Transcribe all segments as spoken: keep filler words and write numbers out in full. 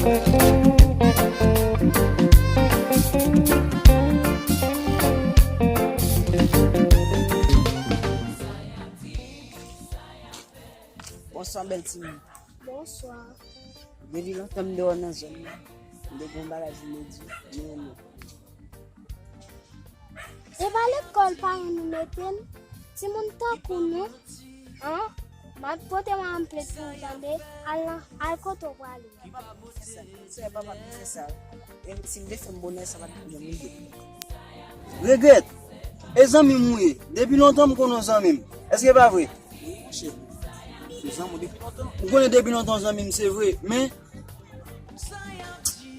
Bonswa, bèl timoun. Bonswa. Depi lontan m te wè w nan zòn nan, m te gen yon bagay pou m di w, men e pa lekòl paran nou mete n. Timoun tankou nou, an, m ap pote manman m plent pou ou tande, al nan, al kote w prale. Sa, sa, papa, m fè sa. E si m te fè m bonè, sa pa t janm rive. Regrèt. E zanmi m ou ye. Depi lontan m konnen w zanmi m. Èske pa vre? Wi, monchè. Se zanmi w depi lontan. M konnen depi lontan w zanmi m, se vre. Men,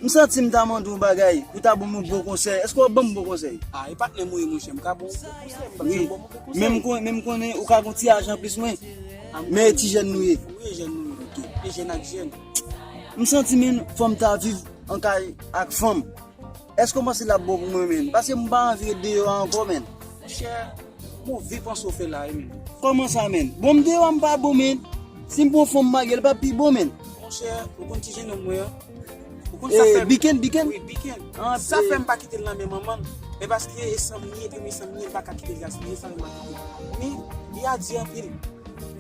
m santi m ta mande w yon bagay, pou ta ban m yon bon konsèy. Èske w ap ban m bon konsèy? A, e patnè m ou ye, monchè. M ka ba w bon konsèy. M pa janm ba w move konsèy. Men m konnen, men m konnen ou ka gen yon ti ajan plis mwen. Men e ti jèn nou ye. Wi, e jèn nou ye. Ok. E jèn ak jèn. M santi, men, fò m ta viv an kay ak fanm. Èske w panse l ap bon pou mwen, menn? Paske m pa anvi ret deyò a ankò, menn. Monchè, move panse w fè la, wi, menn. Kòman sa, menn? Bon, m deyò a, m pa bon, menn. Si m pran fanm m magye, l p ap pi bon, menn. Monchè, ou konn ti jennonm mwen an? Ou konn sa fè m? Biken, Biken? Wi, Biken. Sa fè m pa kite l nan men manman l. Men paske e san m li ye, premye san m li ye, m pa ka kite l gaspiye, sa fè m pa kite l. Men, li a di anpil.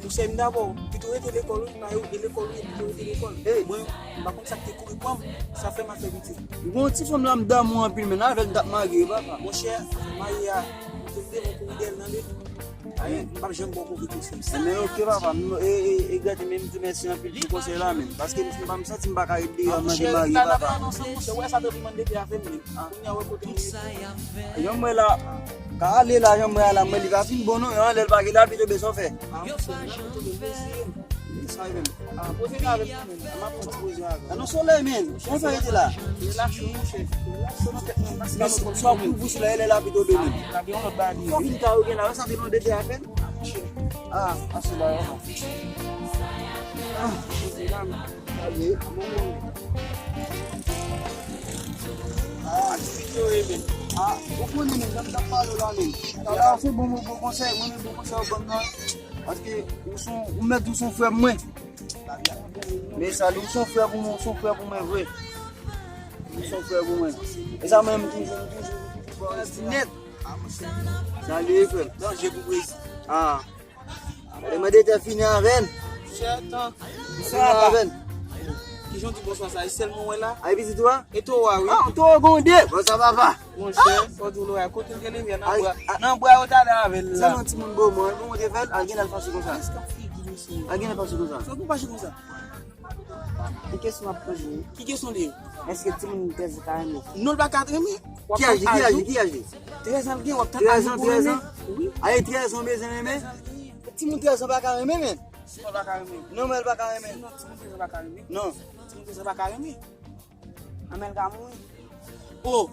Konsèy m dabò, pito rete lekòl wi, mayo e lekòl wi, pito rete lekòl. Mwen, m pa konn sa k te kouri pran m, sa fè m ap fè pitit. M gon ti fanm la m damou anpil, men avè l m t ap marye wi papa. Monchè, afè marye a, m te devan kouri dèyè l nan lit. Ay, m p ap janm ba w move konsèy. Men oke papa, m, e, e, e gade men m di w mèsi anpil pou konsèy la men. Paske m, m, m santi m pa ka ret deyò a mande marye papa. Monchè, ou wè sa te vin mande de avè m men. Kounye a wè kote m ye. Jan m wè la, ka ale la, jan m wè a la, mwen li pa fin bon non, yon lè l pa gen la, pito bezwen fè. Sa e menm. Poze la avè m, men. M ap pran ti poze avè m. Nan solèy, men. Kòman sa rete la? Relakse, monchè. Relakse nan tèt mwen. Men swa pou bouch la, e lè la pito beni. Fò vin ta yo gen la, sa te nan dete avè m. Ah, ase la, ah. Ah, poze la, men. Salye. Ah, ti yo, e men. Ah, ou konnen, men, jan m t ap pale w la, men. Talè a se bon, bon, bon konsèy, mwen, men bon konsèy ou ban m nan. Paske ou son, ou mèt ou son frè mwen. Men sa, ou son frè pou mwen, ou son frè pou mwen, vre. Ou son frè pou mwen. E sa, mwen, m toujou, m toujou, m toujou ba w ti nèt. Salye, frè m. Danje pou prezi. Ah. E mande te fini avè n. Chè, tan. Fini avè n. Kijan w di bonswa sa? E sèl mwen wè la? Ay, pitit ou a? E towo a, wi. Ah, towo gon de. Bonswa, papa. Monchè, fò di w lè a, kote l te leve a nan bra. Nan bra yo t ale avè l la. Sèlman timoun bon, mwen, bon, mwen te fè l, al gen lè l fache konsa. Al gen lè l fache konsa. Fò pou fache konsa. Ki kesyon w ap poze? Ki kesyon li ye? Èske timoun trèz an ka renmen? Non, l pa ka renmen. Ki aj li, ki aj li, ki aj li? Trèz an l gen, w ap tann aj li pou renmen. Wi. Aye, trèz an bezwen renmen? Timoun trèz an pa ka renmen, men. Non, l pa ka renmen. Non, men l pa ka renmen. Non, timoun trèz an pa ka renmen. Non. Timoun trèz an pa ka renmen. Anben l ka mouri. Oh!